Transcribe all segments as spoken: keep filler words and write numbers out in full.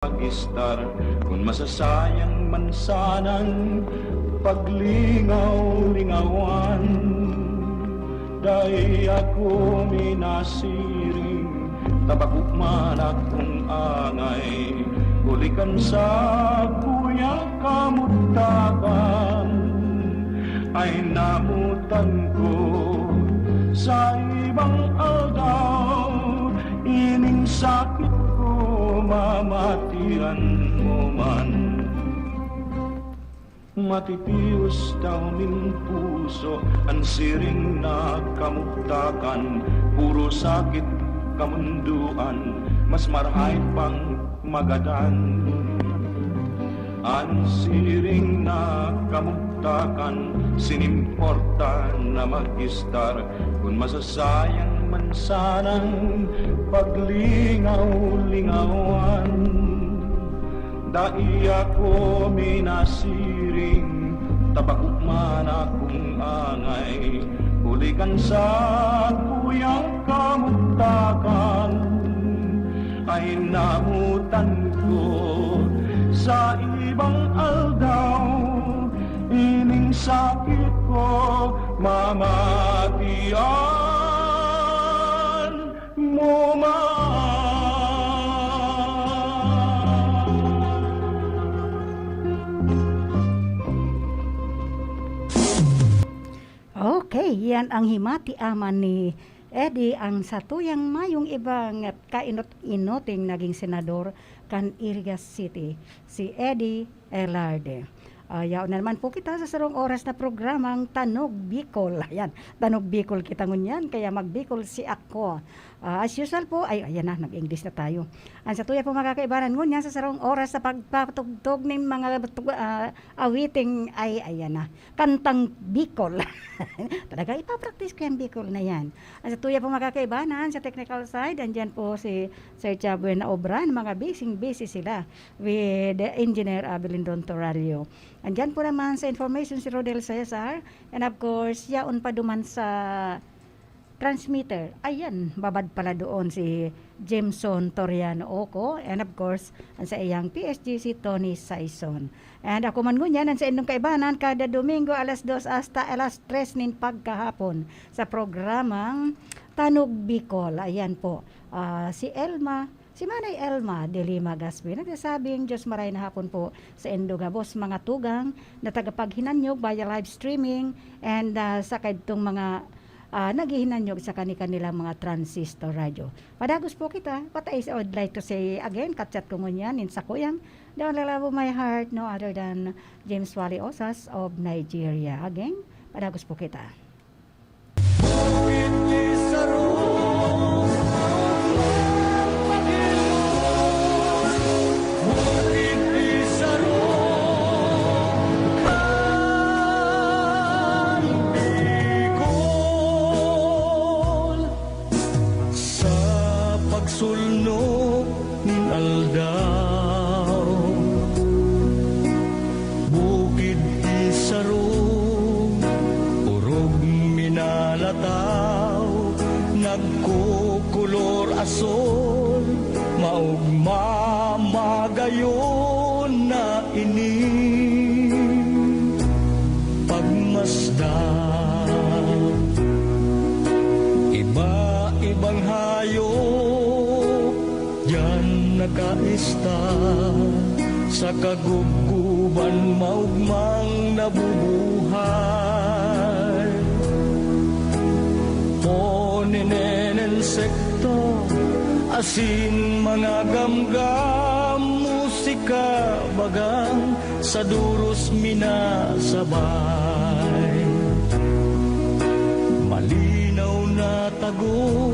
mag-istar, kun masasayang man sanang paglingaw-lingawan. Dai ako minasiring, ta bako man akong angay, huli kan sakuya kamugtakan. Ay namotan ko sa ibang aldaw, ining sakit ko mamatian mo man. Matitios daw nin puso an siring na kamugtakan, puro sakit kamundoan, mas marahay pang magadan. An siring na kamugtakan, sinimporta na mag-istar, kun masasayang man sanang paglingaw-lingawan. Dai ako minasiring, ta bako man akong angay, huli kan sakuyang kamugtakan. Ay namotan ko sa ibang aldaw, ining sakit ko mamatian mo man. Okay, yan ang himati aman ni Eddie, ang satuyang mayong ibang kainot-inoting naging senador kan Iriga City, si Eddie Elarde. Ah, yaon na naman po kita sa sarong oras na programang Tanog Bicol. Ayan, Tanog Bicol kita ngunyan, kaya mag-Bicol si ako. Ah, as usual po, ay, ayan na, nag-English na tayo. Ang satuya po makakaibanan ngunyan sa sarong oras sa pagpatugtog ning mga tug-, ah, awiting, ay, ayan na, kantang Bicol. Talaga, ipapractice ko yung Bicol na yan. Ang satuya po makakaibanan sa technical side, andyan po si Sir Chabuel na obra, mga busy-busy sila with Engineer Abelindon Toralio. Andyan po naman sa information si Rodel Cesar, and of course, yaon pa duman sa transmitter. Ayan, babad pala doon si Jameson Toriano Oco, and of course, ang sa iyang P S G si Tony Saison. And ako man ngunyan, ang sa indong kaibanan, kada Domingo alas dos hasta alas tres nin pagkahapon sa programang Tanog Bicol. Ayan po, ah, si Elma, si Manay Elma de Lima Gaspi, nagsasabing, "Diyos maray na hapon po sa indo gabos, mga tugang na tagapaghinanyog via live streaming, and, ah, sa kaidtong mga, ah, naghihinanyog sa kani-kanilang mga transistor radyo." Padagos po kita, what I would like to say again, kachat ko ngunyan, nin sakuyang, the only love of my heart, no other than James Wally Osas of Nigeria. Again, padagos po kita. Sa pagsulnop nin aldaw, Bukid Pizarro, orog minalataw, nagkukulor asol, maugma magayon na ini. Pagmasdan, iba-ibang hayop diyan nakaista, sa kagubguban maugmang nabubuhay. Poninen, insekto, asin mga gamgam, musika, bagang, sa duros minasabay. Malinaw na tago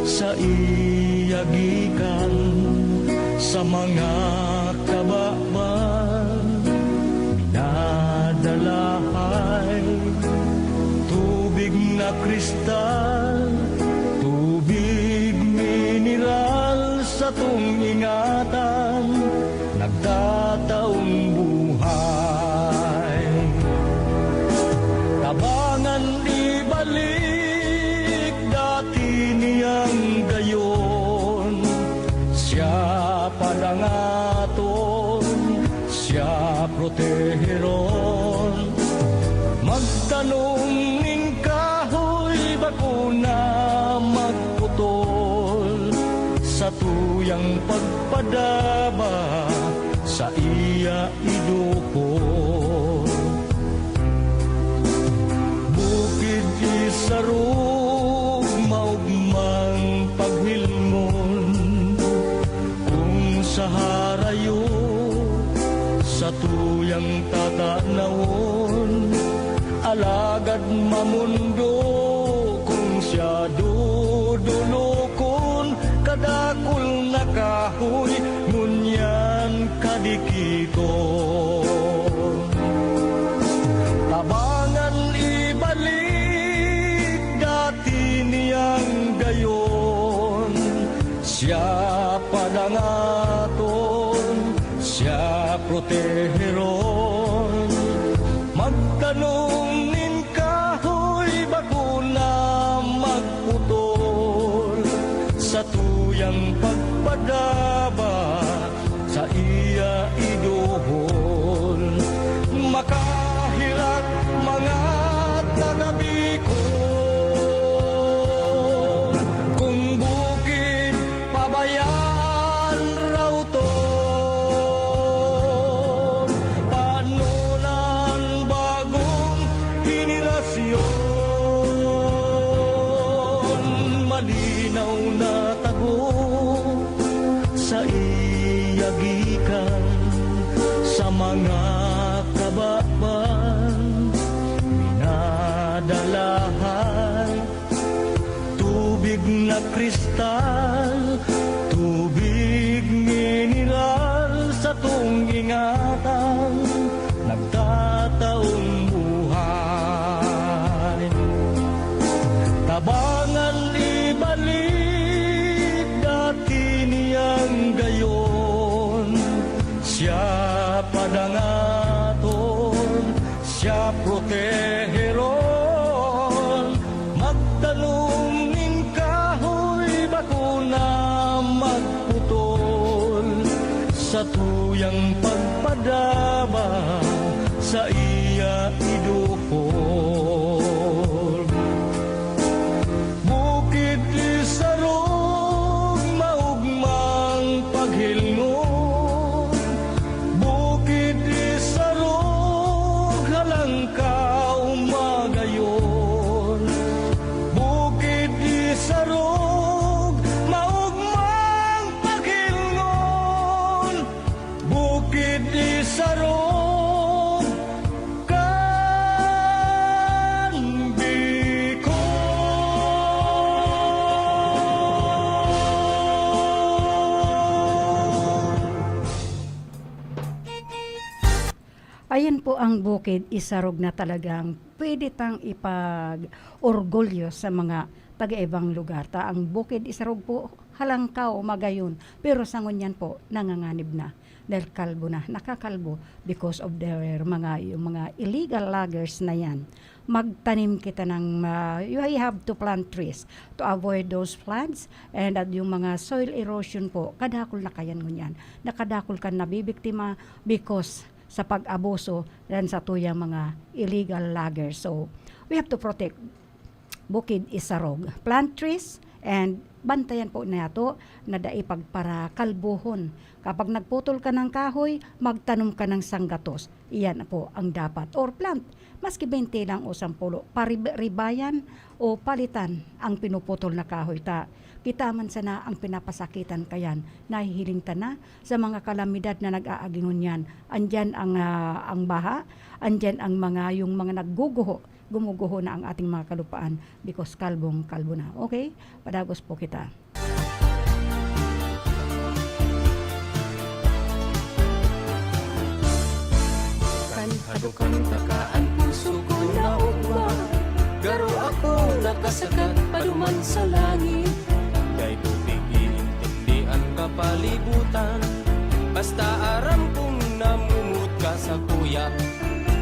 saiya gikan sa mga kababan. Minadalahay tubig na kristal, tubig mineral, satong ingatan, nagtataong buhay. Tabangan ibalik dati niyang gayon, siya pa dangan Ton, siya proteheron. Magtanom nin kahoy, bako na magputol. Sa tuyang pagpadaba, saiya idukol. Bukid isarog, maogmang paghilngon. Kun sa harayo, satuyang tatanawon, alagad mamondo kun siya dodolokon, kadakul na kahoy ngunyan kadikiton. Tabangan ibalik dati niyang gayon, siya padangaton, siya proteheron. Magtanom nin kahoy, bako na magputol. Sa tuyang pagpadaba, saiya iduhol. Makahirak mga taga Bicol, kun bukid pabayaan raw 'to, paano na an bagong henerasyon? Malinaw na tago saiya gikan sa mga kababan, pinadalahan tubig na kristal, tubig mineral, satong ingatan, nagtataong buhay. Tabangan ibalik dati niyang gayon, siya padangaton, siya proteheron. Magtanom nin kahoy, bako na magputol. Sa tuyang pagpadaba, saiya iduhol. Bukid isarog, maogmang paghilngon. Bukid isarog, halangkaw magayon. Bukid isarog, maogmang paghilngon. Bukid isarog, kan Bicol. Ayan po ang Bukid Isarog na talagang pwede tang ipag-orgulyo sa mga taga-ibang lugar. Ta ang Bukid Isarog po, Halangkaw, Magayon, pero sa ngunyan po, nanganganib na. Dahil kalbo na, nakakalbo because of their mga, yung mga illegal loggers na yan. Magtanim kita ng, ah, you have to plant trees to avoid those floods and at yung mga soil erosion po, kadakul na kayan ngunyan. Nakadakul kan nabibiktima because sa pag-abuso dan sa tuyang mga illegal loggers. So, we have to protect Bukid Isarog. Plant trees and bantayan po nato na dai pagparakalbohon. Kapag nagputol ka ng kahoy, magtanom ka ng sanggatos. Iyan po ang dapat. Or plant, maski bente lang o sampulo, paribayan o palitan ang pinuputol na kahoy ta. Kita man sana ang pinapasakitan kayan. Nahihiling ta na sa mga kalamidad na nag-aagi ngunyan. Andyan ang, ah, ang baha, andyan ang mga, yung mga nagguguho, gumuguho na ang ating mga kalupaan because kalbong-kalbo na. Okay? Padagos po kita. Kan hadukan taka an puso ko na ugma, garo ako nakasagad paduman sa langit. Dai ko pig-iintindi an kapalibutan, basta aram kong namumuot ka sakuya.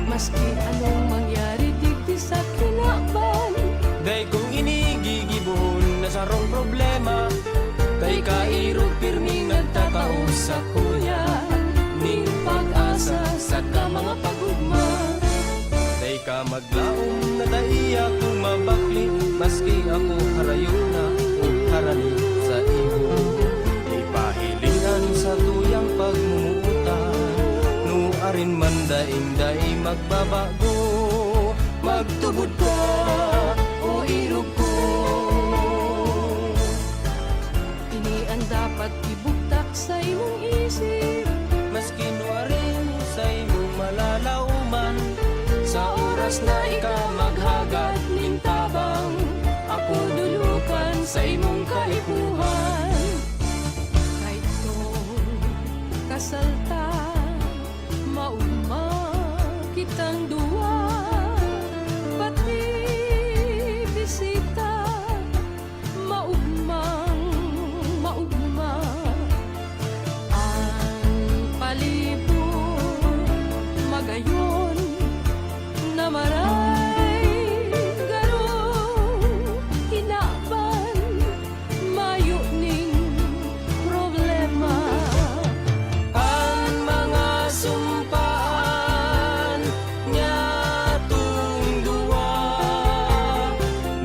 Maski anong mangyari digdi sa kinaban, dai ko ini gigibohon na sarong problema, kay kairo pirming nagtatao sakuya. Paglaom na dai ako mabakle, maski ako harayo na o harani sa imo. Ipahiling an satuyang pagmumuotan, nuarin man daing dai magbabago. Magtubod ka, o irog ko. Ini an dapat ibugtak sa imong isip. Maski nuarin sa imong malalaoman, sa oras na ika maghagad nin tabang, ako dulukan sa imong kaipuhan. Kaitong kasal ta, maugma kitang duwa, pati bisita, maugmang maugma. An palibot magayon na maray, garo kinaban, mayo ning problema. An mga sumpaan nyatong duwa,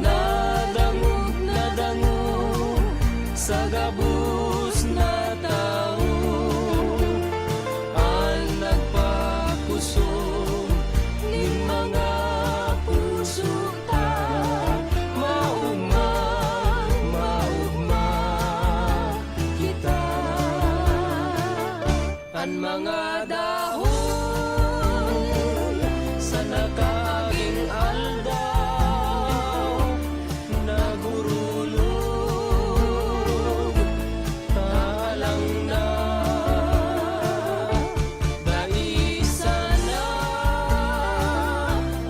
nadangog, nadangog sa gabos na tawo. An nagpakusog nin mga puso ta, maugma, maugma kita. An mga dahon sa nakaaging aldaw, nagurulog, taalang na. Dai sana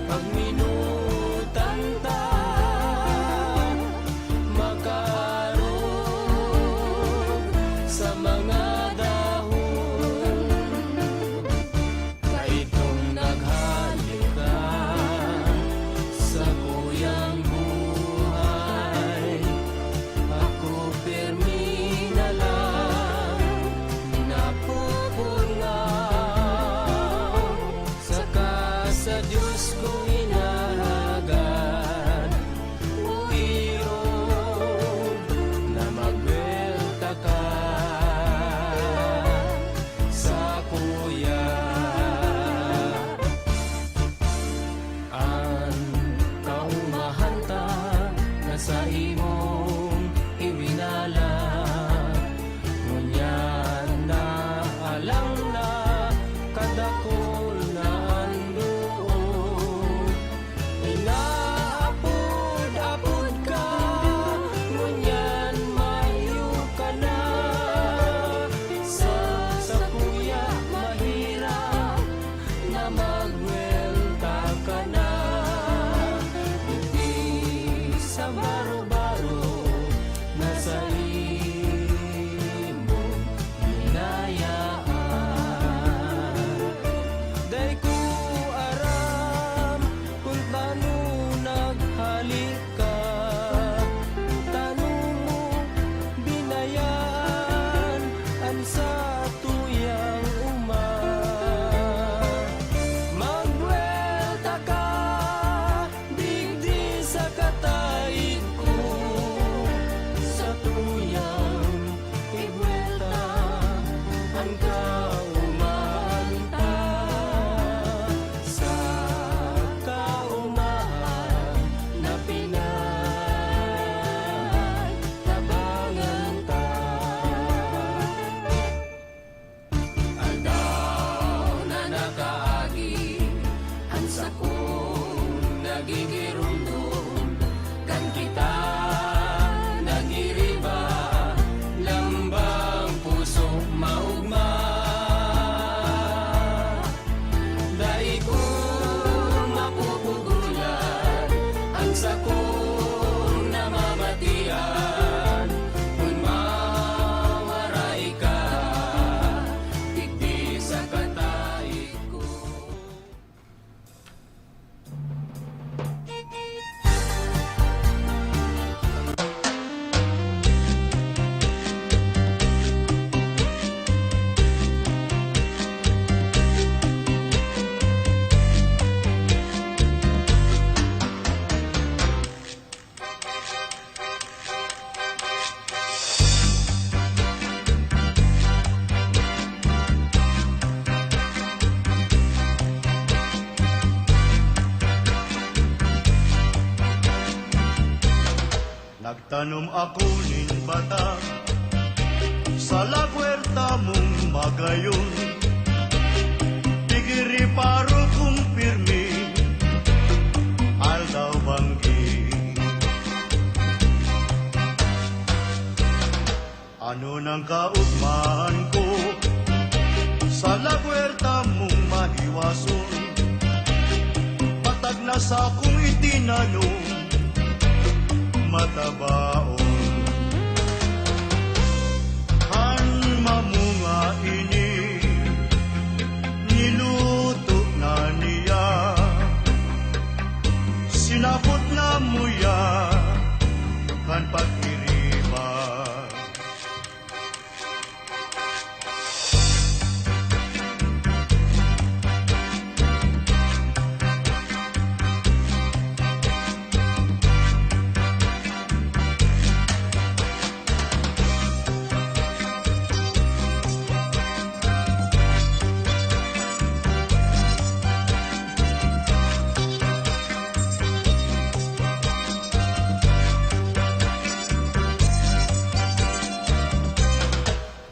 pagminutan ta, makaarog sa mga dahon. Tanom ako nin bata sa lagwerta mong magayon. Tigiriparo kong pirmi, aldaw banggi. Ano nang kaugmahan ko sa lagwerta mong mahiwason? Patag na sakong itinanom, matabaon. Kan mamunga ini, niluto na niya. Sinapot na muya kan pag-iriba.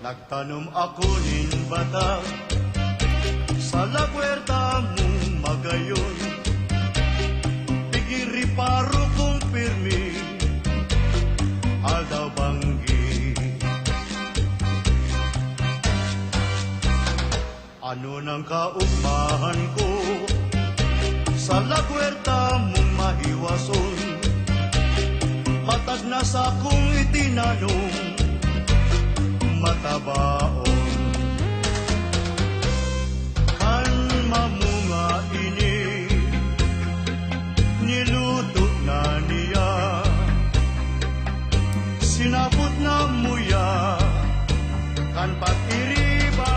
Nagtanom ako nin bata sa lagwerta mong magayon. Tigiriparo kong pirmi, aldaw banggi. Ano nang kaugmahan ko sa lagwerta mong mahiwason? Patag na sakong itinanom, matabaon. Kan mamunga ini, niluto na niya. Sinapot na muya kan pag-iriba.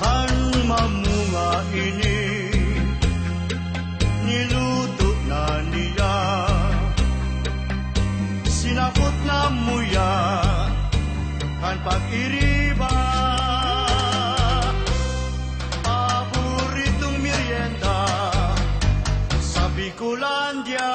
Kan mamunga ini, niluto na niya. Sinapot na muya kan pag-iriba. Paboritong merienda sa Bicolandia.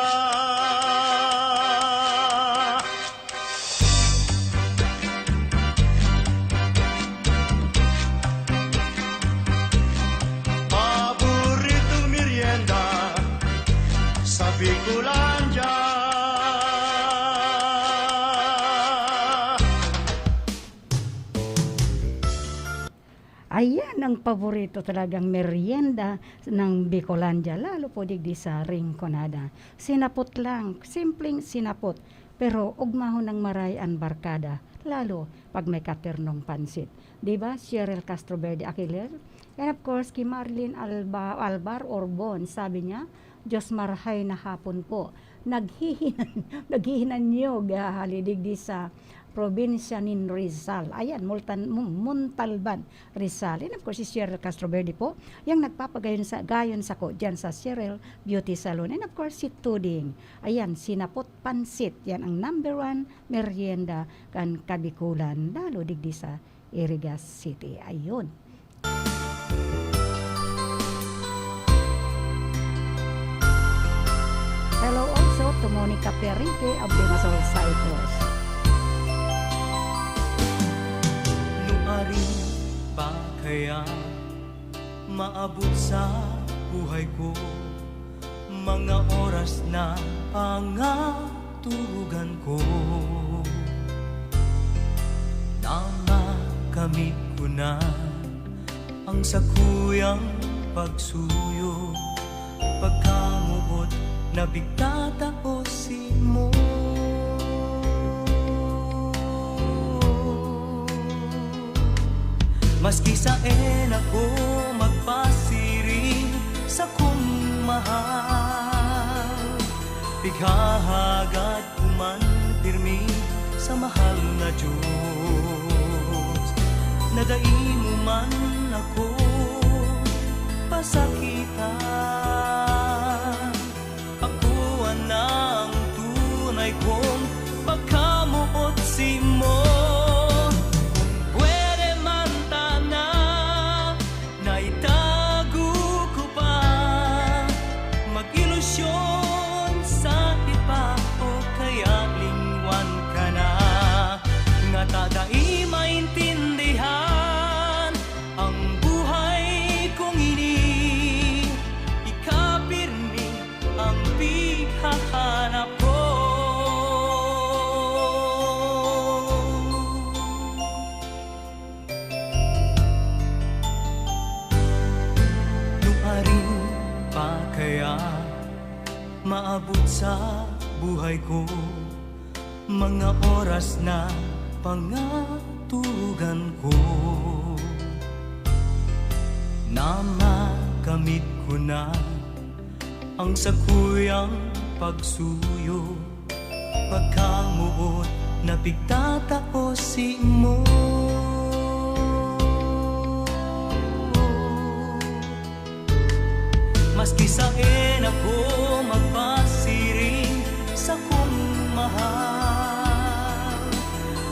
Paboritong merienda sa Bicolandia. Ayan ang paborito talagang merienda ng Bicolandia, lalo po digdi sa Rinconada. Sinapot lang, simpleng sinapot, pero ugmahon ng maray an barkada, lalo pag may katernong pansit. Di ba, Cheryl Castroverde Aquiler? And of course, ki Marilyn Alba-, Albar Orbon, sabi niya, "Diyos marahay na hapon po." Naghihinan-, naghihinanyog, ah, hali digdi sa probinsya nin Rizal. Ayan, Multan-, Mu-, Montalban, Rizal. And of course, si Cheryl Castroverde po, yang nagpapagayon sa, gayon sako diyan sa Cheryl Beauty Salon. And of course, si Tuding. Ayan, sinapot pansit. Yan ang number one merienda kan Kabikulan, lalo digdi sa Irigas City. Ayun. Hello also to Monica Perrique of Limassol, Cyprus. Nuarin pa kaya maabot sa buhay ko mga oras na pangaturugan ko? Na makamit ko na ang sakuyang pagsuyo, pagkamuot na pigtatao simo. Maski saen ako magpas- mahal. Pighahagad ko man pirmi sa mahal na Diyos, na dai mo man ako pasakitan. Ako na ang tunay kong pagkamoot simo. Kung pwede man tana, na itago ko pa, mag-ilusyon sa iba o kaya lingwan ka na. Ngata dai maintindihan ang buhay kong ini, ika pirmi ang pighahanap ko. Nuarin pa kaya maabot sa buhay ko mga oras na pangatugan ko, na makamit ko na ang sakuyang pagsuyo, pagkamoot na pigtatao simo. Maski saen ako magpasiring sakong mahal,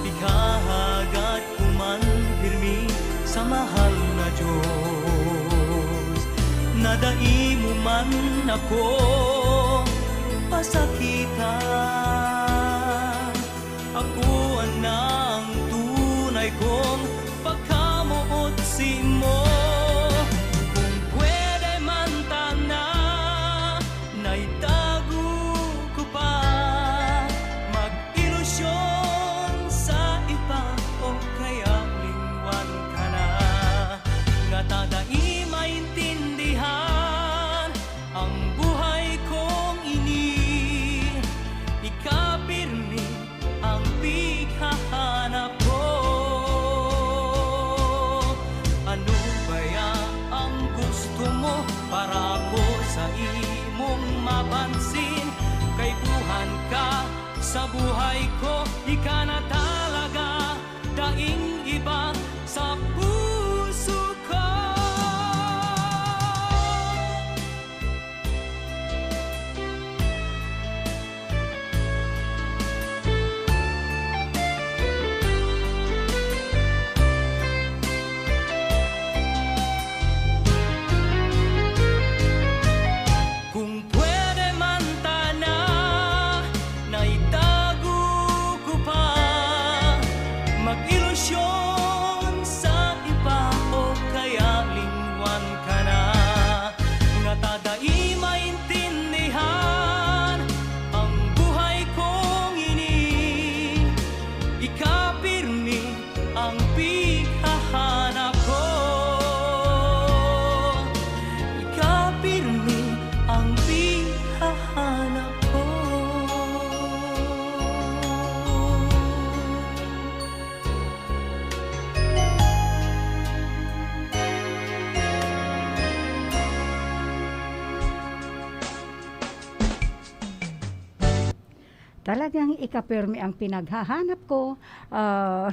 ighahagad ko man pirmi sa mahal na Diyos, na dai mo man ako pasakitan. Ako na ang tunay kong pagkamoot simo. Kung pwede man tana, na itago ko pa, mag-ilusyon sa iba o kaya lingwan ka na. Ngata dai maintindihan ang buhay kong ini, ika pirmi ang pighahanap ko. Ano kaya ang gusto mo para ko sa imong mapansin? Kaipuhan ka sa buhay ko, ika na talaga, daing iba sa puso ko. Kung pwede man tana, na itago ko pa, mag-ilusyon sa iba o kaya lingwan ka na. Ngata dai maintindihan ang buhay kong ini, ika pirmi ang pighahanap ko. Ika pirmi ang pighahanap ko. Talagang ika pirmi ang pinaghahanap ko. Ah,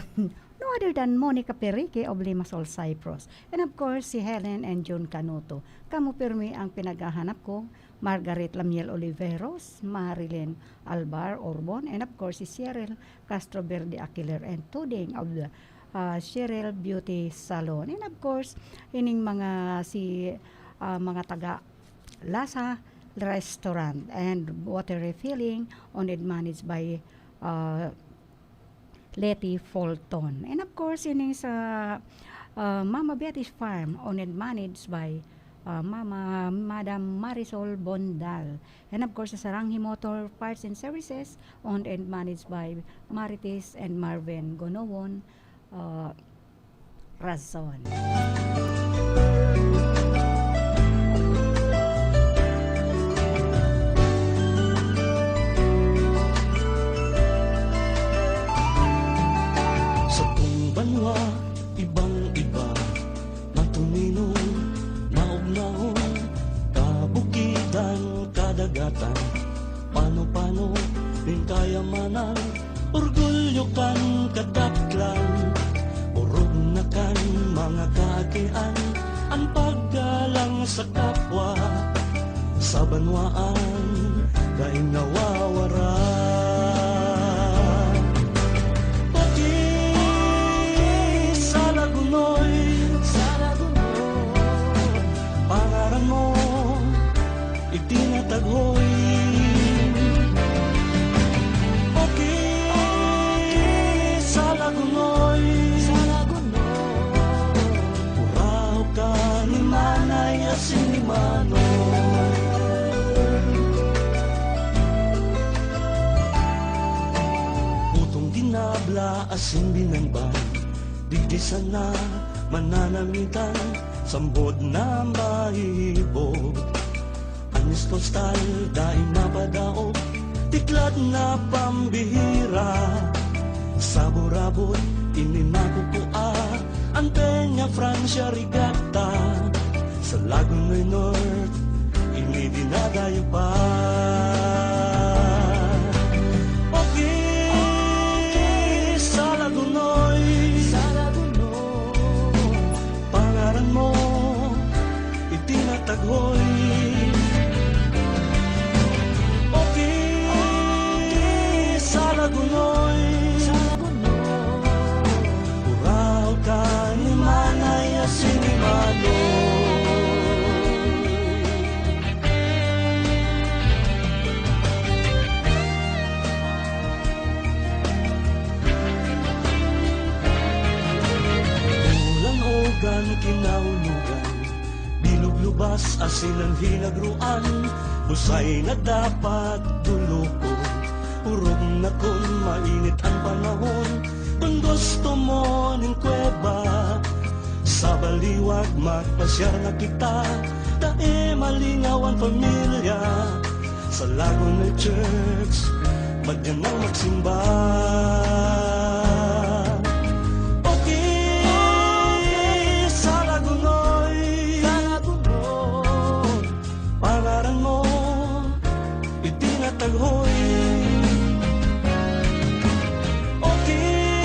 no other than Monica Perique of Limassol, Cyprus. And of course, si Helen and Jun Canuto. Kamo pirmi ang pinaghahanap ko. Margaret Lamiel Oliveros, Marilyn Albar Orbon, and of course, si Cheryl Castro Verde Aquiler and Tuding of the, ah, Cheryl Beauty Salon. And of course, ining mga si, ah, mga taga Lasa Restaurant and Water Refilling, owned and managed by, ah, Leti Fulton. And of course, ining sa, ah, Mama Betty's Farm, owned and managed by, ah, Mama, Madam Marisol Bondal. And of course, sa Saranghi Motor Parts and Services, owned and managed by Marites and Marvin Gonowon, ah, Razon. Satong banwa, ibang-iba, matoninong, maugnaon, kabukidan. Kayamanan, orgulyo kan kadaklan, orog na kan mga kaakian, an paggalang sa kapwa, sa banwaan, dai nawawara. Okay, sa Lagunoy, sa Lagunoy, pangaran mo, itinataghoy. Okay, sa Lagunoy, sa Lagunoy, kurahaw ka ni Manay asin ni Manoy. Putong dinabla asin binanban, digdi sana mananamitan, sambod na mahihibog. An mismong style, dai mapadaog, tiklad na pambihira. Sa Burabot, ini makukua, an Peña Francia Regatta. Sa Lagonoy North, ini dinadayo pa. Okay, sa Lagonoy, sa Lagonoy, pangaran mo, itinataghoy. Okay, sa Lagunoy, sa Lagunoy, kurahaw ka ni Manay asin ni Manoy. Ulan o gan kinaunugan, bilog lubas asin an hinagruan, busay na dapat dulokon. Orog na kun mainit an panahon, kun gusto mo nin kuweba, sa baliwag magpasyar na kita, dai malingaw an pamilya. Sa Lagonoy Church, madyan nang magsimba. Okay, sa Lagonoy, sa Lagonoy, pangaran mo, itinataghoy. Okay,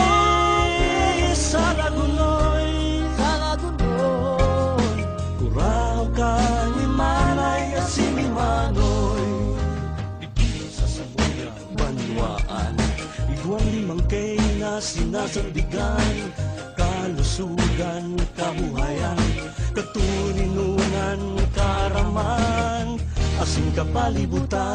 sa Lagonoy, sa Lagonoy, kurahaw ka ni Manay asin ni Manoy. Digdi sa samuyang banwaan, igwang limang K na sinasandigan, kalusugan, kabuhayan, katuninonan, kaaraman, asin kapalibutan.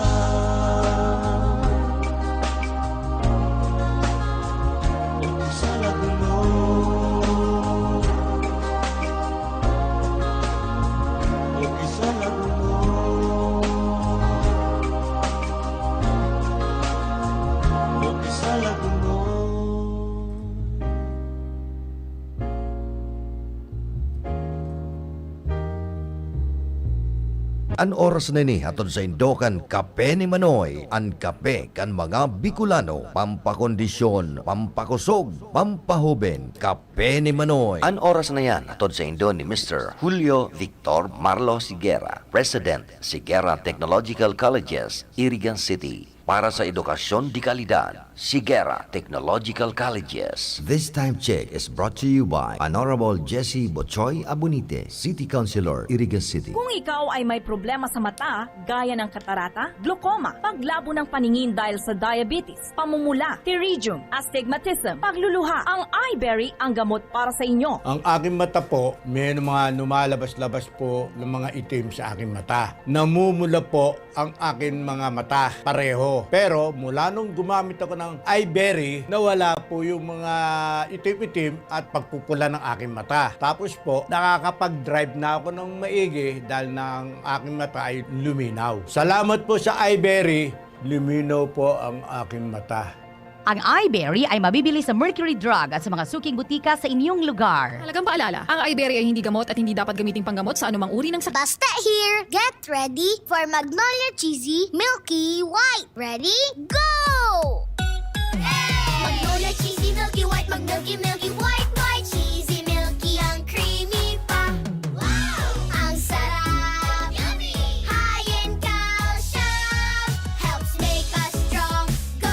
Okay, sa Lagunoy. Okay, sa Lagunoy. Okay, sa Lagunoy. An oras na ini hatod saindo kan Kape ni Manoy, an kape kan mga Bicolano, pampakondisyon, pampakusog, pampahoben. Kape ni Manoy. An oras na yan hatod saindo ni Mister Julio Victor Marlo Sigera, President, Sigera Technological Colleges, Irigan City. Para sa edukasyon de kalidad, Sigera Technological Colleges. This time check is brought to you by Honorable Jesse Bochoy Abunite, City Councilor, Irigan City. Kung ikaw ay may problema sa mata, gaya ng katarata, glaucoma, paglabo ng paningin dahil sa diabetes, pamumula, pterygium, astigmatism, pagluluha, ang Eyeberry ang gamot para sa inyo. Ang aking mata po, may mga lumalabas-labas po ng mga itim sa aking mata. Namumula po ang aking mga mata pareho. Pero mula nung gumamit ako ng Eyeberry, nawala po yung mga itim-itim at pagpupula ng aking mata. Tapos po, nakakapag-drive na ako ng maigi dahil na ang aking mata ay luminaw. Salamat po sa Eyeberry, luminaw po ang aking mata. Ang Eyeberry ay mabibili sa Mercury Drug at sa mga suking butika sa inyong lugar. Mahalagang paalala, ang Eyeberry ay hindi gamot at hindi dapat gamiting panggamot sa anumang uri ng sakit. Basta here, get ready for Magnolia Cheesy Milky White. Ready? Go! Magnolia Cheesy Milky White, mag-milky, milky white, white, cheesy, milky, ang creamy pa. Wow! Ang sarap! Yummy! High in calcium, helps make us strong. Go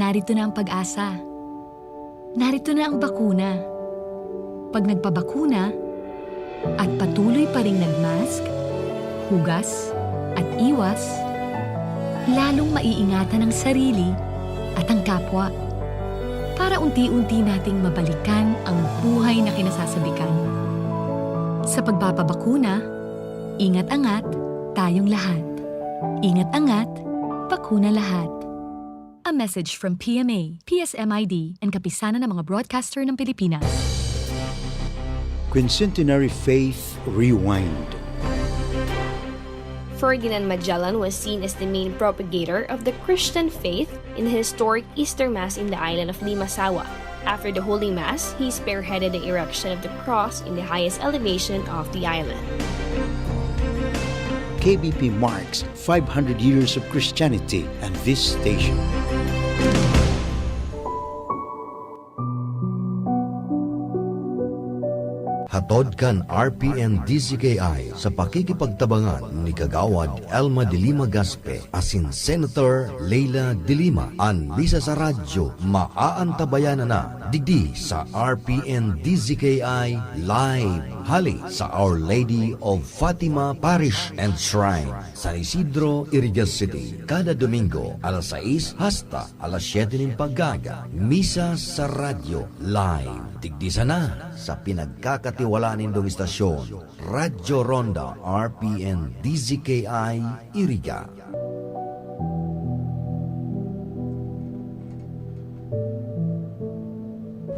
Narito na ang pag-asa. Narito na ang bakuna. Pag nagpabakuna at patuloy pa ring nagmask, hugas, at iwas, lalong maiingatan ang sarili at ang kapwa. Para unti-unti nating mabalikan ang buhay na kinasasabikan. Sa pagpapabakuna, ingat-angat tayong lahat. Ingat-angat, bakuna lahat. A message from P M A, P S M I D, and Kapisanan ng mga Broadcaster ng Pilipinas. Quincentenary Faith Rewind. Ferdinand Magellan was seen as the main propagator of the Christian faith in the historic Easter Mass in the island of Limasawa. After the Holy Mass, he spearheaded the erection of the cross in the highest elevation of the island. K B P marks five hundred years of Christianity and this station. Hatod kan R P N D Z K I sa pakikipagtabangan ni Kagawad Elma de Lima Gaspe asin Senator Leila de Lima. An misa sa radyo maaantabayanan na digdi sa R P N D Z K I Live, hali sa Our Lady of Fatima Parish and Shrine, San Isidro, Iriga City, kada Domingo, alas sais hasta alas siyete nin pag-aga. Misa sa radyo, live. Digdi sana sa pinagkakatiwalaan nindong istasyon, Radyo Ronda, R P N D Z K I, Iriga.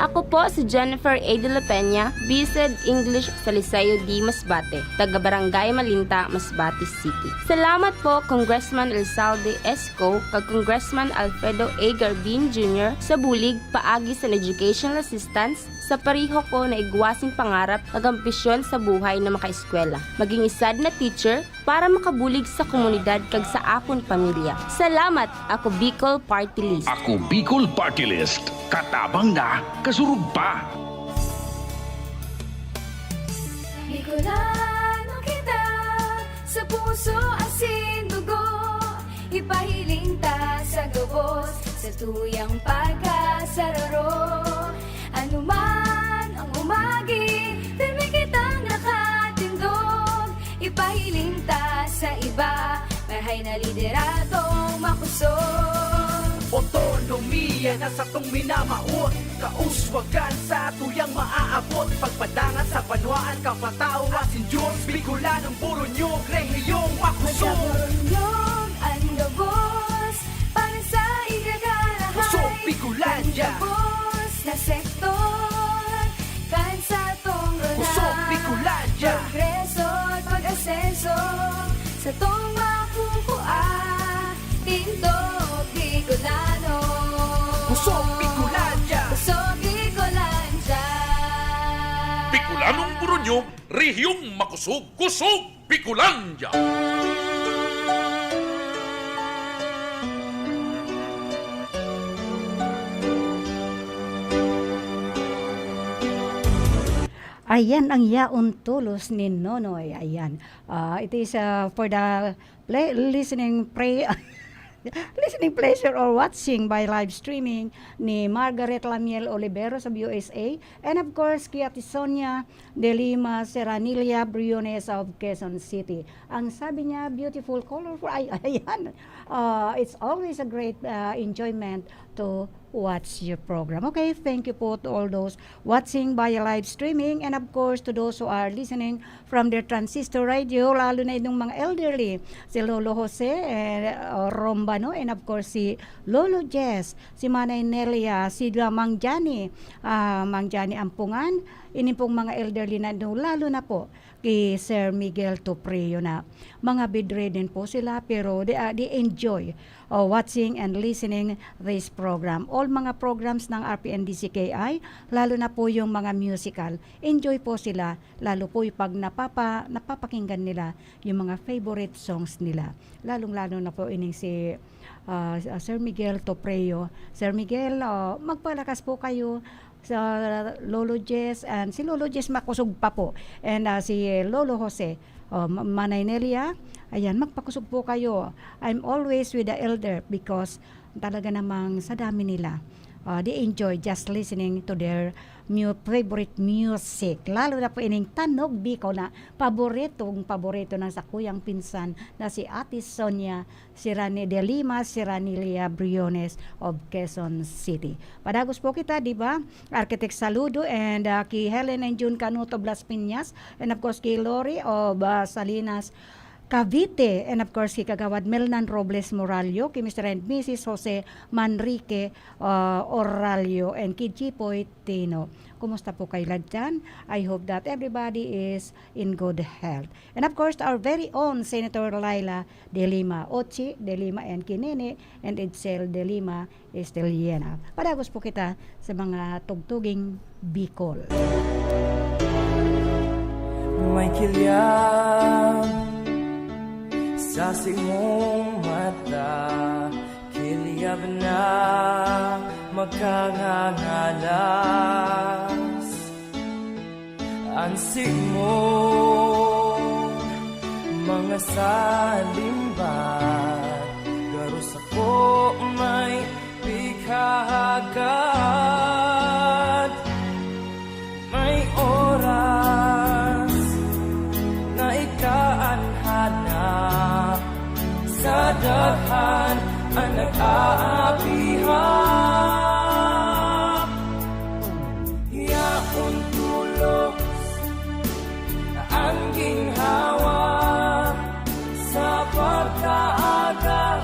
Ako po si Jennifer A. de la Peña, Bised English sa Liceo D. Masbate, taga Barangay Malinta, Masbate City. Salamat po, Congressman Elzalde Esco, kag Congressman Alfredo A. Garbin Junior sa bulig paagi sa educational assistance sa pareho ko na igwa sing pangarap kag ambisyon sa buhay na makaeskwela, maging isad na teacher, para makabulig sa komunidad kag sa akon pamilya. Salamat! Ako Bicol Party List. Ako Bicol Party List. Katabang na, kasurog pa. Bicolano kita, sa puso asin dugo. Ipahiling ta sa gabos, sa tuyang pagkasararo. Anuman ang umagi, pirmi kitang nakatindog. Ipahiling ta sa iba, may hay na lideradong makosog. Otonomiya na satong minamawot, kauswagan sa tuyang maaabot. Pagpadangat sa banwaan, kapataw asin Diyos. Bicolanong Boronyog, rehiyong makosog. Boronyog, an gabos, para sa igagarahay. Kusog Bicolandia. An gabos na sektor, kan satong rona. Kusog Bicolandia. Progreso at pag-asenso, satong makukua, tindog Bicolano. Kusog Bicolandia. Kusog Bicolandia. Bicolanong Boronyog, rehiyong makosog. Kusog Bicolandia. Ayan ang yaon tolos ni Nonoy. Ayan. Ah, it is, ah, for the ple-, listening pre-, listening pleasure or watching by live streaming ni Margaret Lamiel Olivero sa U S A. And of course, kay Ate Sonia de Lima Serranilla Briones of Quezon City. Ang sabi niya, "Beautiful, colorful." Ay, ayan. Ah, it's always a great, ah, enjoyment to watch your program. Okay, thank you po to all those watching via live streaming, and of course, to those who are listening from their transistor radio, lalo na itong mga elderly, si Lolo Jose, eh, Rombano, and of course, si Lolo Jess, si Manay Nelia, si Mang Johnny, ah, Mang Johnny Ampungan, ini pong mga elderly na ito, lalo na po kay Sir Miguel Toprio na mga bedridden po sila, pero they, ah, they enjoy, oh, watching and listening this program. All mga programs ng R P N D C K I, lalo na po yung mga musical, enjoy po sila, lalo po yung pag napapa-, napapakinggan nila yung mga favorite songs nila. Lalong-lalo na po ining si, ah, Sir Miguel Toprio. Sir Miguel, oh, magpalakas po kayo sa Lolo Jess, and si Lolo Jess makusog pa po, and, ah, si Lolo Jose, Oh, Ma-, Manay Nelia, ayan, magpakusog po kayo. I'm always with the elder because talaga namang sa dami nila, ah, they enjoy just listening to their mu-, favorite music. Lalo na po ining Tanog Bicol na paboritong paborito ng sakuyang pinsan na si Ate Sonia, si Rani de Lima, si Rani Lea Briones of Quezon City. Padagos po kita, di ba? Architect Saludo and, ah, ki Helen and June Canuto Blas Piñas, and of course ki Lori of, ah, Salinas, Cavite, and of course ki Kagawad Melnan Robles Morallo, ki Mister and Missus Jose Manrique, ah, Orallo, and ki Jipoy Tino. Kumusta po kayo lahat dyan? I hope that everybody is in good health. And of course, our very own Senator Laila de Lima, Ochi de Lima, and ki Nene and Edsel de Lima Estrellena. Padagos po kita sa mga tugtuging Bicol. May kilyab sa simong mata, kilyab na makangangalas. An simong mga salimbat, garo sako may pighahagad. May oras na ika an hanap sa daghan an nag-aapihan. Yaon tulos an ginhawa sa pagkaaga.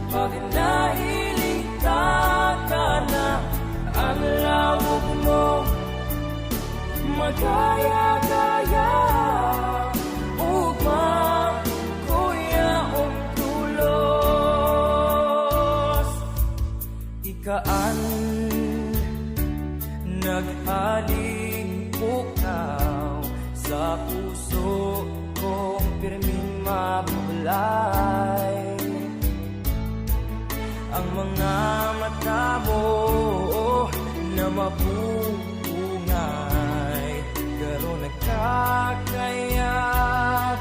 Pag nahiling ta ka na, ang lawog mo magaya-gaya. Ugma, kuya, ang tulos. Ika an naghaling pukaw sa puso kong pirming mabuklay. Ang mga mata mo na mabubungay, pero nagkakayab,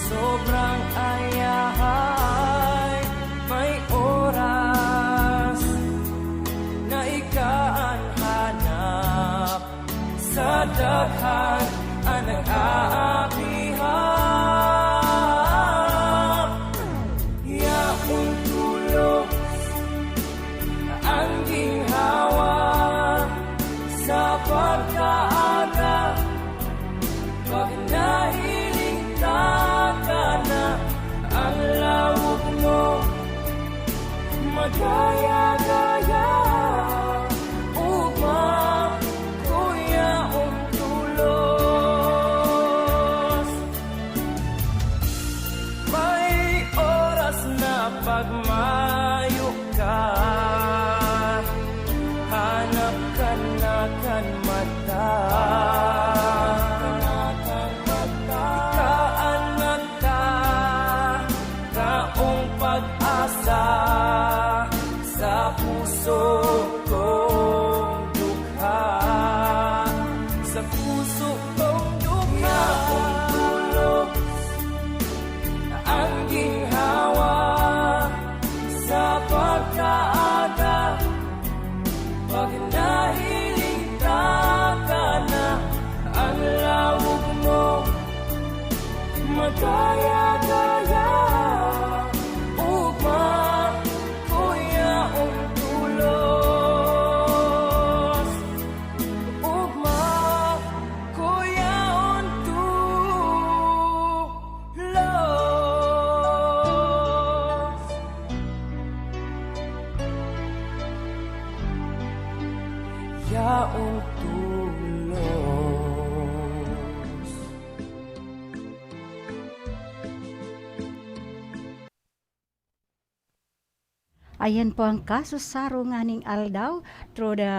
sobrang ayahay. May oras na ika an hanap sa daghan an nag-aapihan. Yaon tulos an ginhawa sa pagkaaga. Pag nahiling ta ka na, ang lawog mo magaya-gaya. Ugma, kuya, ang tulos. May oras na pagmayo ka, hanap ka na kan mata. Ika an nagtataong pag-asa sa puso kong dukha. Sa puso kong dukha. Yaon tulos an ginhawa sa pagkaaga. Pag nahiling ta ka na, ang lawog mo magaya-gaya. Ugma, kuya, ang tulos. Ugma, kuya, ang tulos. Yaon tulos. Ayan po ang kasusaro nganing aldaw through the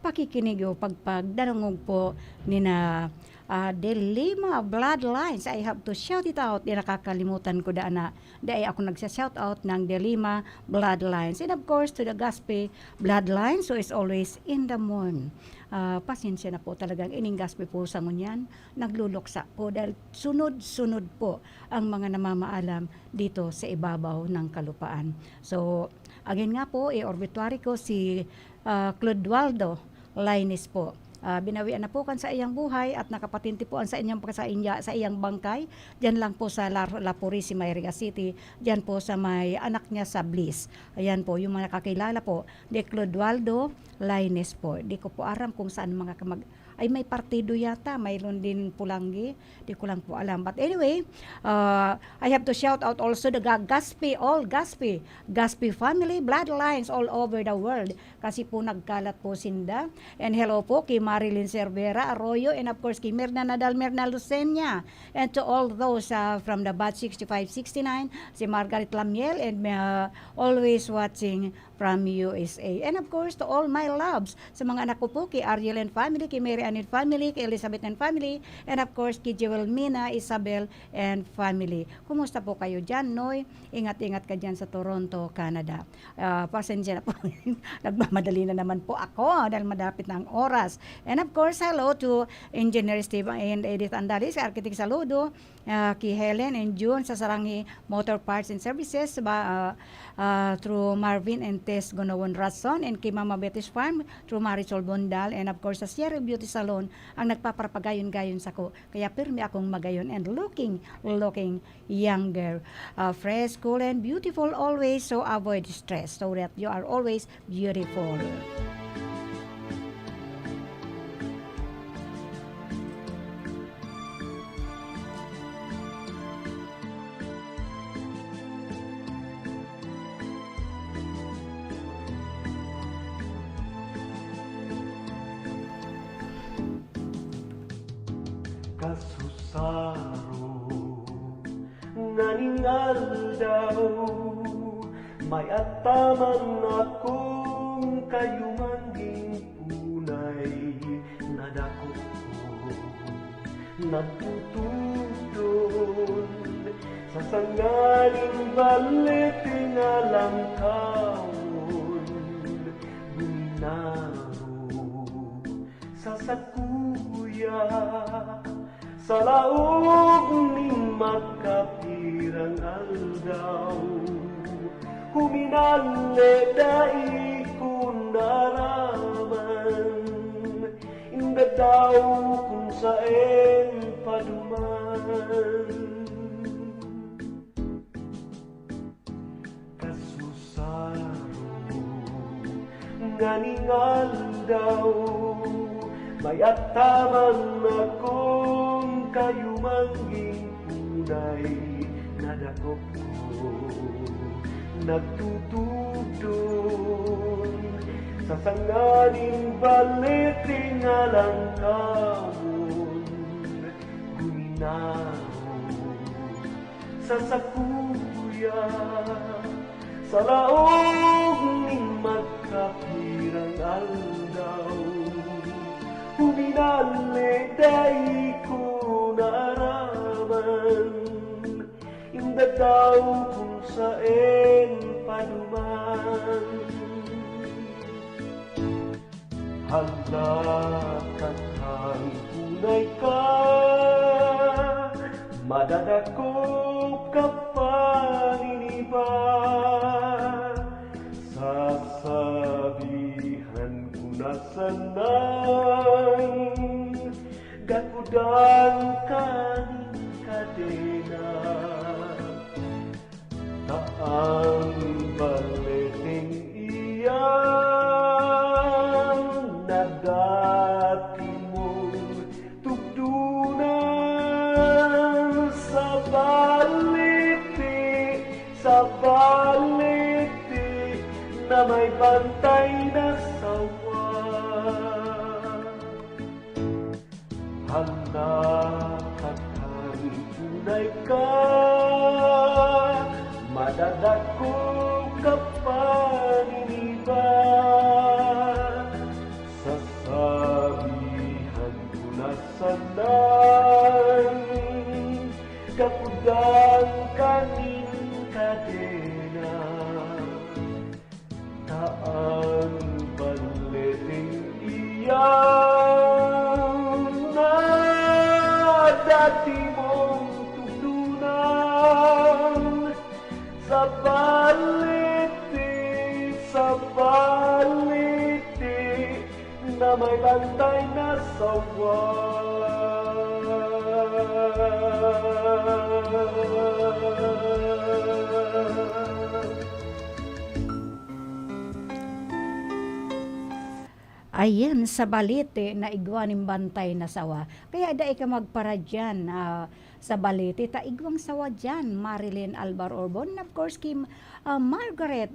pakikinig o pagpagdanungog po ni na, ah, De Lima Bloodlines. I have to shout it out. Di nakakalimutan ko daan na dai ako nagsa-shout out ng De Lima Bloodlines. And of course, to the Gaspi Bloodlines who is always in the moon. Ah, pasensya na po, talagang ining gospel po sa ngunyan, nagluluksa po dahil sunod-sunod po ang mga namamaalam dito sa ibabaw ng kalupaan. So, again nga po, i-obituary ko si, ah, Clodoaldo Laines po. Ah, binawian na po kan sa iyang buhay at nakapatente po ang sa inyong pagkasainya, sa iyang bangkay. Diyan lang po sa La, La Purisima, Iriga City. Diyan po sa may anak niya sa Bliss. Ayan po, yung mga nakakilala po, ni Clodoaldo Laines po. Di ko po aram kung saan mga kamag-, ay, may partido yata, mayroon din Pulanggi. Di ko lang po alam. But anyway, uh, I have to shout out also the Ga-, Gaspi, all Gaspi, Gaspi family, bloodlines all over the world. Kasi po nagkalat po sinda. And hello po kay Marilyn Cervera Arroyo and of course kay Mirna Nadal, Mirna Lucenia. And to all those, uh, from the batch sixty-five sixty-nine, si Margaret Lamiel and, uh, always watching from U S A. And of course, to all my loves, sa mga anak ko po, kay Ariel and family, kay Mary Ann and family, kay Elizabeth and family, and of course, kay Jewel Mina, Isabel and family. Kumusta po kayo dyan, Noy? Ingat-ingat ka dyan sa Toronto, Canada. Ah, pasensya na po. Nagmamadali na naman po ako dahil madapit na ang oras. And of course, hello to Engineer Steve and Edith Andalis, Architect Saludo, ah, ki Helen and June sa Saranghi Motor Parts and Services, ba, ah, ah, through Marvin and Tess Gonowon Rason, and ki Mama Betty's Farm through Marisol Bondal, and of course sa Sierra Beauty Salon ang nagpaparapagayon-gayon sako. Kaya pirmi akong magayon and looking, looking younger. Ah, fresh, cool, and beautiful always, so avoid stress so that you are always beautiful. Kasusaro nganing aldaw, may ataman akong kayumanging punay na dakop ko. Nagtutudon sa sanganing balete nga langkawon, guminaro sa sakuya, sa laog nin magkapirang aldaw. Huminale dai ko naaraman, inda daw kun saen paduman. Kasusaro nganing aldaw, may ataman akong kayumanging punay na dakop ko. Nagtutudon sa sanganing balete nga langkawon, guminaro sa sakuya, sa laog nin magkapirang aldaw. Huminale dai ko naaraman, inda daw kun saen paduman. Hala, kakan kunay ka, madadakop ka pa nin iba. Sasabihan ko na sanang gakudan ka nin kadena. Ta an baleteng iyan na dati mong tugdunan sa balete, sa balete na may bantay na sawa. Hala, kakan tunay ka, madadakop ka pa nin iba. Sasabihan ko na sanang gakudan ka nin kadena. Ta an baleteng iyan Baliti, sa baliti na may bantay na sawa. Ayan, sa balete na igwa nin bantay na sawa. Kaya dai ka magparadyan, ah, sa balete ta igwang sawa diyan, Marilyn Alvar Orbon, and of course, Kim, ah, Margaret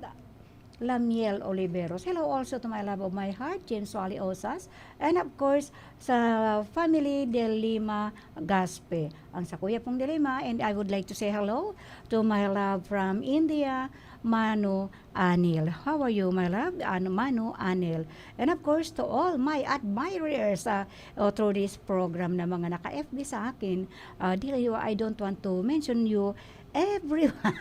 Lamiel Oliveros. Hello also to my love of my heart, James Wally Osas, and of course, sa family De Lima Gaspe. Ang sa kuya pong De Lima, and I would like to say hello to my love from India, Manu Anil. How are you, my love? Ano, Manu Anil. And of course, to all my admirers, ah, oh, through this program na mga naka-F B sa akin, ah, di kayo, I don't want to mention you, everyone.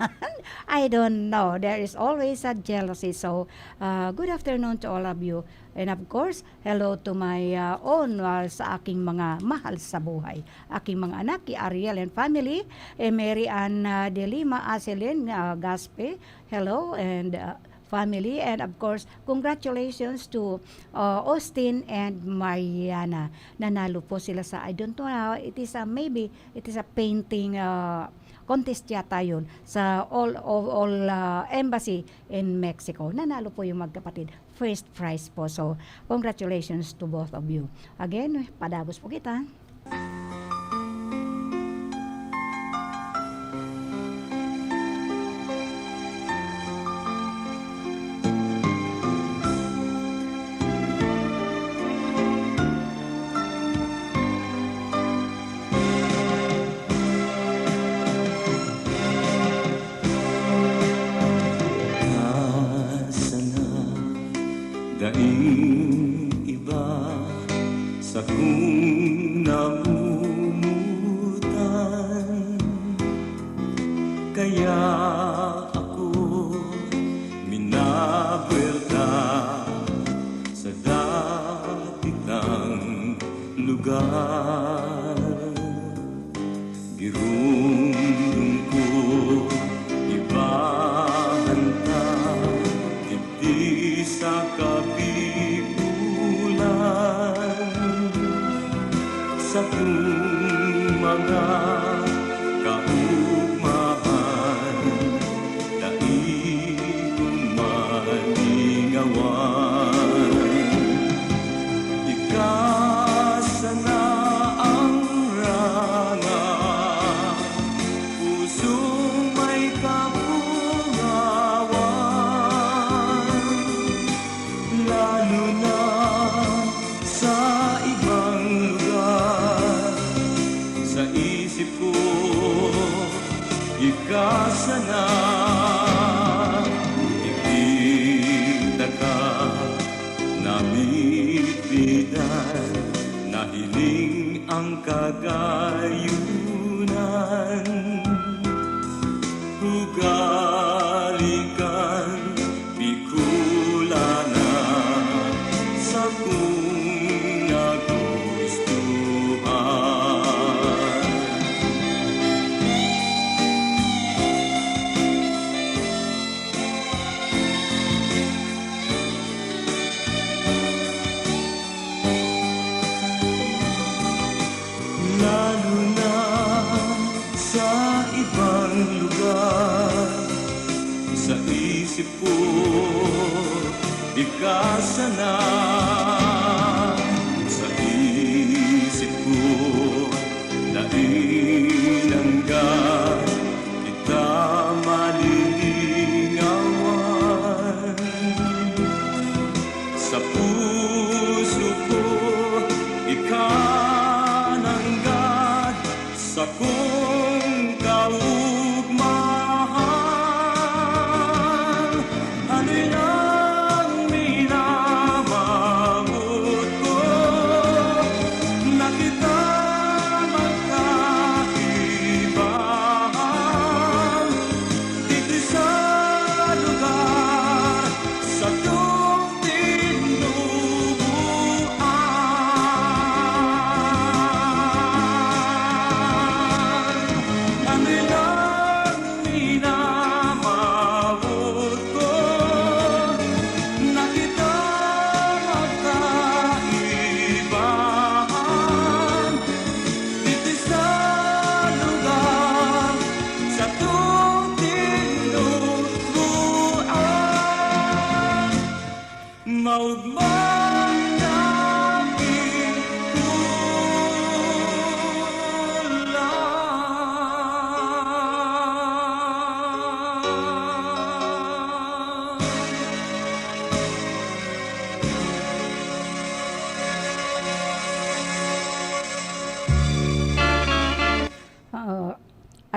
I don't know. There is always a jealousy. So, ah, good afternoon to all of you. And of course, hello to my, ah, own, ah, sa aking mga mahal sa buhay. Aking mga anak, ki Ariel and family, eh, Mary Ann, ah, De Lima, Aselin, ah, Gaspe, hello, and, ah, family. And of course, congratulations to, ah, Austin and Mariana. Nanalo po sila sa, I don't know, ah, it is a, maybe, it is a painting, ah, contest yata yun sa all, all, all, ah, embassy in Mexico. Nanalo po yung magkapatid. First prize po. So, congratulations to both of you. Again, padagos po kita. Sana daing iba sakong namumutan, kaya ako minabuelta sa dati tang lugar. Giromdom ko, ibahan ta digdi sa Kabikulan, sakong mga kaugmahan, dai ko malingawan. Ika sana ang ranga, pusong may kapungawan, lalo na sa ibang lugar. Sa isip ko, ika sana, hindi taka namitbidan, nahiling ang kagayunan. Ugali kan Bicolana, sakong nagustuhan. Lalo na sa ibang lugar, sa isip ko, ika sana. Sa isip ko, dai nanggad kita malilingawan. Sa puso ko, ika nanggad, sakong kaugmahan. Ano nang minamahal?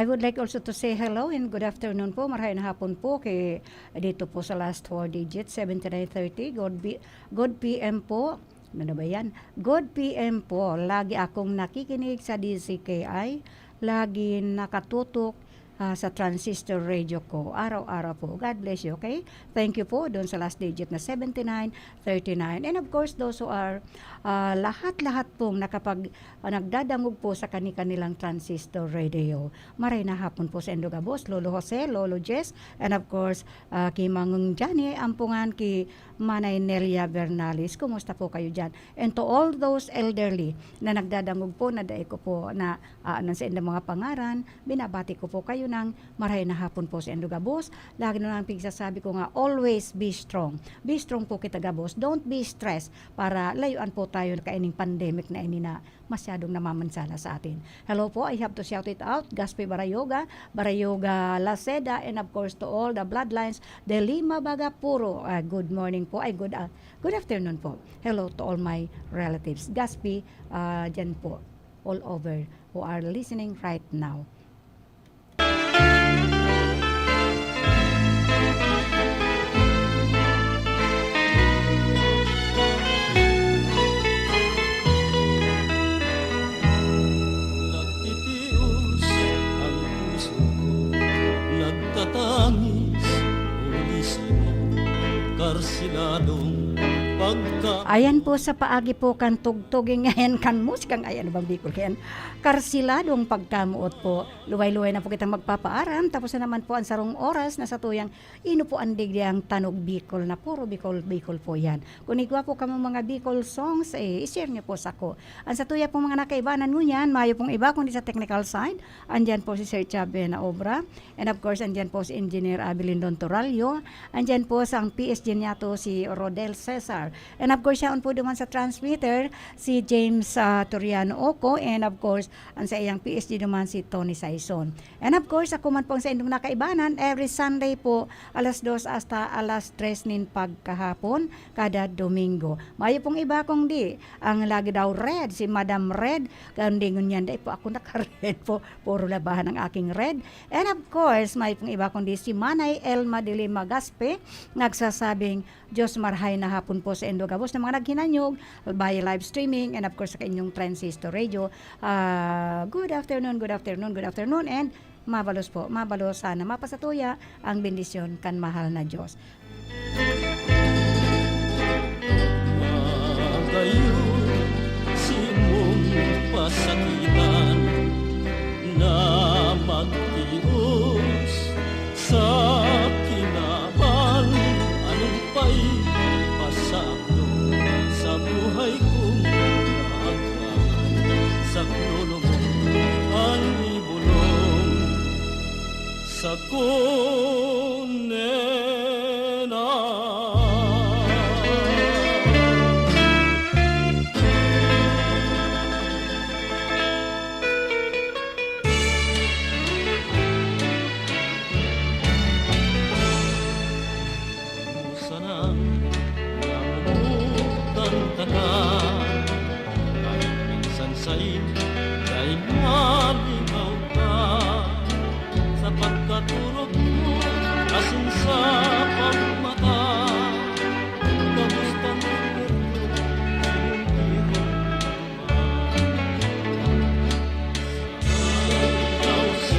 Would like also to say hello and good afternoon po. Marahay na hapon po kay dito po sa last four digits, seventy-nine thirty. Good, B- good P M po. Ano na ba yan? Good P M po. Lagi akong nakikinig sa D Z K I. Lagi nakatutok, ah, sa transistor radio ko. Araw-araw po. God bless you, okay? Thank you po doon sa last digit na seventy-nine thirty-nine. And of course, those who are, ah, lahat-lahat pong nakapag- ah, nagdadangog po sa kani-kanilang transistor radio. Maray na hapon po sa indo gabos, Lolo Jose, Lolo Jess, and of course, ah, ki Mangong Johnny, ampungan ki Manay Nelia Bernalis. Kumusta po kayo dyan? And to all those elderly na nagdadangog po na dai ko po na, ah, ano sa indo mga pangaran, binabati ko po kayo ng maray na hapon po sa indo gabos. Lagi na lang pigsasabi ko nga, always be strong. Be strong po kita gabos. Don't be stressed para layuan po tayo kaining pandemic na ini na masyadong namamansala sa atin. Hello po, I have to shout it out. Gaspi Barayoga, Barayoga Laceda, and of course to all the bloodlines, De Lima Bagapuro. Ah, good morning po, ay good, ah, good afternoon po. Hello to all my relatives. Gaspi, ah, dyan po, all over who are listening right now. Nagtitios ang puso ko, nagtatangis, huli simo, karsiladong pagka- Ayan po sa paagi po kan tugtuging ngayon kan musikang ayan bang Bicol kayan. Karsiladong pagkamuot po. Luway-luway na po kitang magpapaaram. Tapos na naman po ang sarong oras na sa tuyang ino po ang digdi ang Tanog Bicol na puro Bicol, Bicol po yan. Kung igwa po kamo mga Bicol songs, eh, i-share niyo po sako. Ang sa tuya pong mga nakaibanan ngunyan, mayo pong iba kundi sa technical side. Andyan po si Sir Chab Benaobra. And of course, andyan po si Engineer Abilindon Torallo. Andyan po sa ang P S G niya to si Rodel Cesar. And of course, siya po duman sa transmitter, si James, ah, Toriano Oco. And of course, ang sa iyang P S G naman si Tony Saison. And of course, ako man po ang sa indong nakaibanan, every Sunday po, alas dos hasta alas tres nin pagkahapon, kada Domingo. Mayo pong iba kundi ang lagi daw red, si Madam Red. Kundi ngunyan, dai po ako naka-red po. Puro labahan ang aking red. And of course, mayo pong iba kundi si Manay Elma de Lima Gaspe, nagsasabing, Diyos marhay na hapon po sa indo gabos na mga naghinanyog via live streaming and of course sa kainyong transistor radio. Ah, good afternoon, good afternoon, good afternoon, and mabalos po, mabalos sana mapasatuya ang bendisyon kan mahal na Diyos. Magayon simong pasakitan na magtios sa kinaban, anong pa'y pasakdo sa buhay kong naagkakan? Sa klolo mo ang ibulong sako.